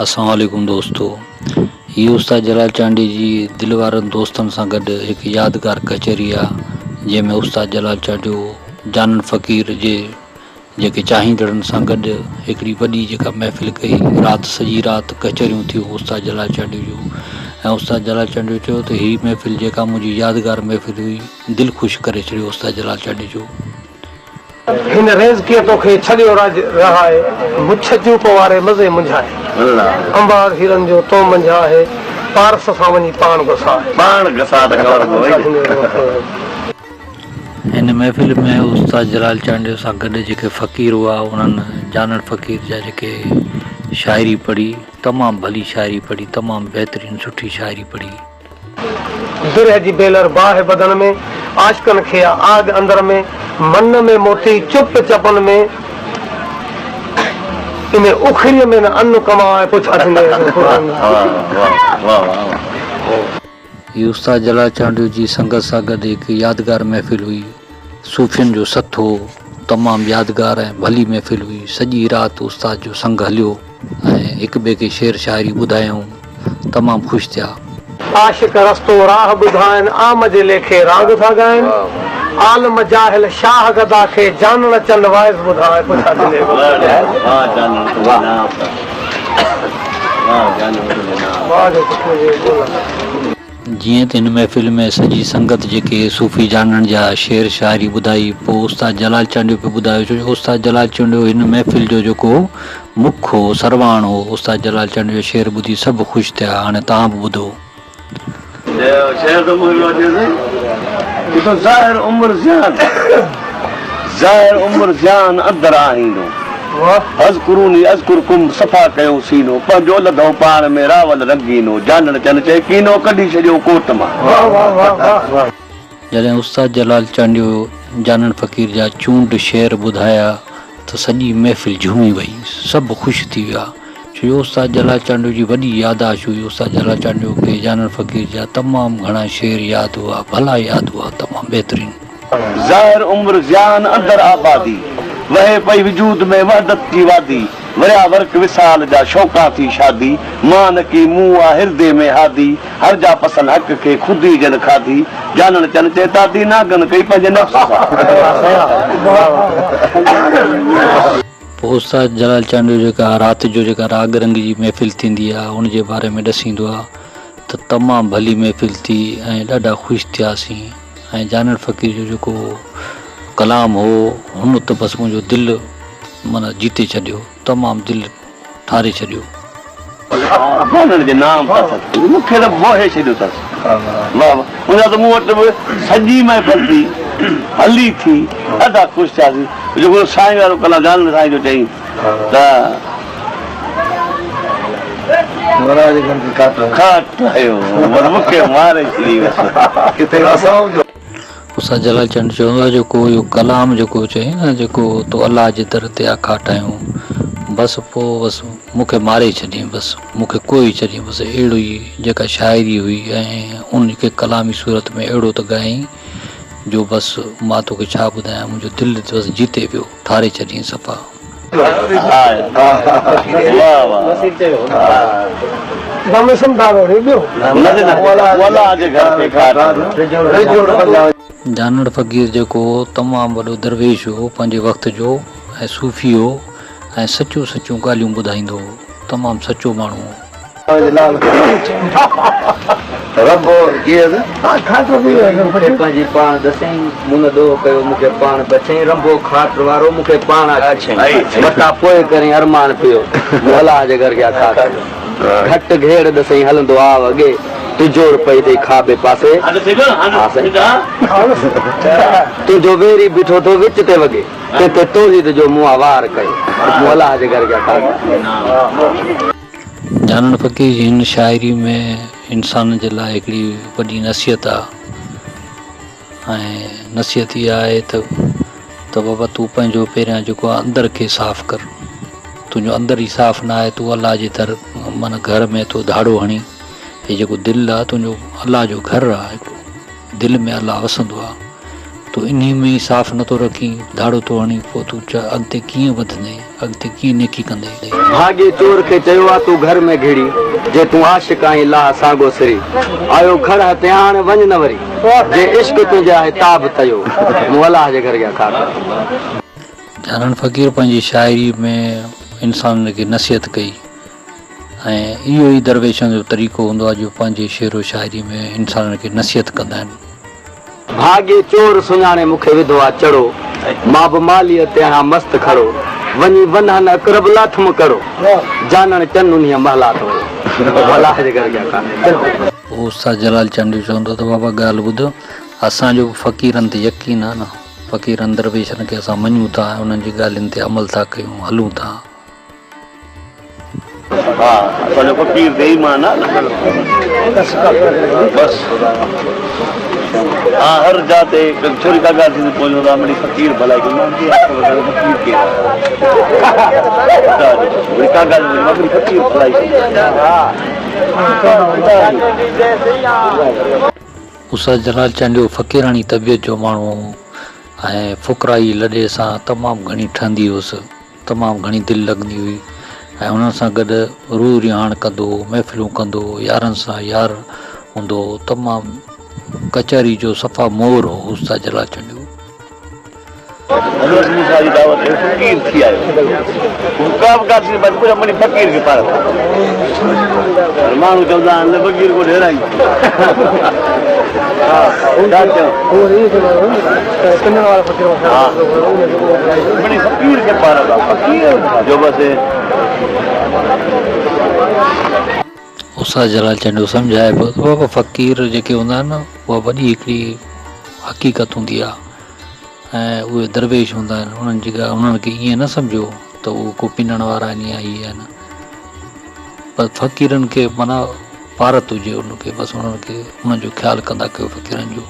اسلام عليڪم دوستو هي استاد جلال چانڊيي جي دل وارن دوستن سان گڏ هڪ يادگار ڪچهري آ جنهن ۾ استاد جلال چانڊيو جانڻ فقير جي جيڪي چاهيندڙن سان گڏ هڪڙي وڏي جيڪا محفل ڪئي رات سڄي رات ڪچهريون ٿيون استاد جلال چانڊيو جون ۽ استاد جلال چانڊيو چيو ته هي محفل جيڪا منهنجي يادگار محفل هئي دل خوش ڪري ڇڏيو استاد جلال چانڊيو جو. هن ريزڪيء توکي ڇڏيو رڄ رهائي، مڇ چوپ واري مزي منجهائي. انبار هيرن جو تو منجهه آهي، پارس سان وڃي پاڻ گساء. پاڻ گساء ته خبر پوي. هن محفل ۾ استاد جلال چانڊيو سان گڏ جيڪي فقير هئا انهن جانڻ فقير جا جيڪي شاعري پڙهي تمام ڀلي شاعري پڙهي تمام بهترين سٺي شاعري پڙهي. برهه جي بيلر باهه بدن ۾، عاشقن کي آ آڳ اندر ۾، من ۾ موتي چپ چپن ۾، انهي اکريء ۾ نه ان ڪماء پڇا ٿيندي. هي استاد جلال چانڊيو جي سنگت سان گڏ هڪ يادگار محفل هئي. صوفين جو سٿ هو. تمام يادگار ۽ ڀلي محفل هئي. سڄي رات استاد جو سنگ هليو ۽ هڪ ٻئي کي شعر شاعري ٻڌايائون. تمام خوش ٿيا. عاشق رستو راهه ٻڌائن، عام جي ليکي راڳ ٿا ڳائن، عالم جاهل شاهه گدا کي، جانڻ چن واعظ ٻڌاء پڇا ٿيندي. جيئن ته هن محفل ۾ سڄي سنگت جيڪي صوفي جانڻ جا شعر شاعري ٻڌائي پوء استاد جلال چانڊيو پي ٻڌايو ڇو جو استاد جلال چانڊيو هن محفل جو جيڪو مک هو، سرواڻ هو، استاد جلال چانڊيو جو شعر ٻڌي سڀ خوش ٿيا، هاڻي توهان به ٻڌو. شعر ته مون کي پيو اچي سائين ڏسو ظاهر عمر زيان ظاهر عمر زيان اندر آهينو فاذڪروني اذڪرڪم صفا ڪيو سينو پنهنجو لڌئون پاڻ ۾ راول رنگينو جانڻ چن چئي ڪينو ڪڍي ڇڏيو ڪوٽ مان. جڏهن استاد جلال چانڊيو جانڻ فقير جا چونڊ شعر ٻڌايا ته سڄي محفل جهومي وئي، سڀ خوش ٿي ويا، ڇو جو استاد جلال چانڊيو جي وڏي ياداشت هئي، استاد جلال چانڊيو کي جانڻ فقير جا تمام گهڻا شعر ياد هئا، ڀلا ياد هئا، تمام بهترين. ظاهر عمر زيان اندر آبادي، وهي پئي وجود ۾ وحدت جي وادي، وريا ورق وصال جا شوقان ٿي شادي، مان نه ڪي مون آ هردي ۾ هادي، هر جا پسن حق کي خودي جن کاڌي، جانڻ چن چئي تادي نانگن ڪئي پنهنجي نفس سان. پوء استاد جلال چانڊيو جيڪا رات جو جيڪا راڳ رنگ جي محفل ٿيندي آ ان جي باري ۾ ڏسيندو آ ته تمام ڀلي محفل ٿي ۽ ڏاڍا خوش ٿياسين ۽ جانڻ فقير جو جيڪو ڪلام هو هن ته بس منهنجو دل معنيٰ جيتي ڇڏيو تمام دل ٺاري ڇڏيو. جانڻ جي نام تان سچ مون کي ته موهي ڇڏيو اٿس. واه واه ان جا ته مون وٽ به سڄي محفل ٿي هلي ٿي ڏاڍا خوش ٿياسين جيڪو سائين وارو ڪلام جانڻ سائين جو چئين ته کاٽ آيو مون کي ماري ڇڏي بس. استاد جلال چنڊ چوندو آهي جيڪو اهو ڪلام جيڪو چئين نه جيڪو تو الله جي در تي آ کاٽايون بس پوء بس مون کي ماري ڇڏين بس مون کي ڪوئي ڇڏين بس اهڙو ئي جيڪا شاعري هئي ۽ ان کي ڪلامي صورت ۾ اهڙو ته ڳايائين جو بس مان توکي ڇا ٻڌايان منهنجو دل بس جيتي ويو ٺاري ڇڏين صفا. جانڙ فقير جيڪو هو تمام وڏو درويش هو پنهنجي وقت جو ۽ صوفي هو ۽ سچيون سچيون ڳالهيون ٻڌائيندو هو تمام سچو ماڻهو هو. مون کي پنهنجي پاڻ ڏسئين، مون نه ڏوهه ڪيو، مون کي پاڻ بڇئين، رنڀو کاٽ وارو مون کي پاڻ آڇيائين، متان پوء ڪرين ارمان پيو، مون الله جي گهر گيا کاٽ. گهٽ گهيڙ ڏسئين هلندو آء اڳي، ٽجوڙ پئي ٿئي کاٻي پاسي، ها سائين تنهنجو ويري بيٺو ٿو وچ تي وڳي، تنهن تي توحيد جو مون آ وار ڪيو، مون الله جي گهر گيا کاٽ. جانڻ فقير جي هن شاعري ۾ انسان جي لاء هڪڙي وڏي نصيحت آ ۽ نصيحت اها آهي ته ته بابا تون پنهنجو پهريان جيڪو آ اندر کي صاف ڪر تنهنجو اندر ئي صاف نه آهي تون الله جي در معنيٰ گهر ۾ ٿو ڌاڙو هڻين هي جيڪو دل آ تنهنجو الله جو گهر آ هڪڙو دل ۾ الله وسندو آ. تون انهي ۾ ئي صاف نٿو رکين، ڌاڙو ٿو هڻين، پوء تون اڳتي ڪيئن وڌندين، اڳتي ڪيئن نيڪي ڪندين. ڀاڳي چور کي چيو آ تون گهر ۾ گهڙي، جي تون عاشق آهين لاهه سانگو سري. آيو کڙ هتي هاڻ وڃ نه وري، جي عشق تنهنجي آهي تاب تيو، مون الله جي گهر گيا کاڪ. جانڻ فقير پنهنجي شاعري ۾ انسانن کي نصيحت ڪئي ۽ اهو ئي درويشن جو طريقو هوندو آهي جو پنهنجي شعر و شاعري ۾ انسانن کي نصيحت ڪندا آهن. ڀاڳي چور سڃاڻي مون کي وڌو آ چڙو، مان به ماليء تي آهيان مست کڙو، وڃي ونهن اقرب لاٿم ڪڙو، جانڻ چن انهيء محلات ويو، ملاح جي گهر گيا ڪانه. پوء استاد جلال چانڊيو چوندو ته بابا ڳالهه ٻڌ، اسان جو به فقيرن تي يقين آ نه، فقيرن درويشن کي اسان مڃون ٿا ۽ انهن جي ڳالهين تي عمل ٿا ڪيون، هلون ٿا. ها اسان جو فقير تي ايمان آ نه بس ها هر جا تي ڇوري ڪا ڳالهه ٿيندي پوء چوندا مڙي فقير ڀلائي ڪئي مان چي خبر ڪانه فقير ڪير آ مڙي ڪا ڳالهه ٿيندي مڙي فقير ڀلائي ڪئي. استاد جلال چانڊيو فقيراڻي طبيعت جو ماڻهو هو ۽ فقرائي لڏي سان تمام گهڻي ٺهندي هيس. تمام گهڻي دل لڳندي هئي ۽ انهن سان گڏ روح رهاڻ ڪندو هو، محفلون ڪندو هو، يارن سان يار هوندو هو، تمام ڪچهري جو صفا مور هو استاد جلال چانڊيو. حضرت موسيٰ جي دعوت تي فقير ٿي آيو. هو ڪا به ڳالهه ٿي بس پڇا مڙئي فقير کي پارت. پر ماڻهو چوندا آهن ته فقير ڪو ڍيرائي. ها ڇا چئون. ها مڙئي فقير کي پارت آ فقير جو بس. استاد جلال چانڊيو سمجهائي پيو ته بابا فقير جيڪي هوندا آهن نه اها وڏي هڪڙي حقيقت هوندي آهي. ۽ اهي درويش هوندا آهن انهن جي ڳالهه انهن کي ائين نه سمجهو ته اهي ڪو پنڻ وارا آهن يا هي آهن پر فقيرن کي معنيٰ پارت هجي ان کي بس انهن کي انهن جو خيال ڪندا ڪيو فقيرن جو.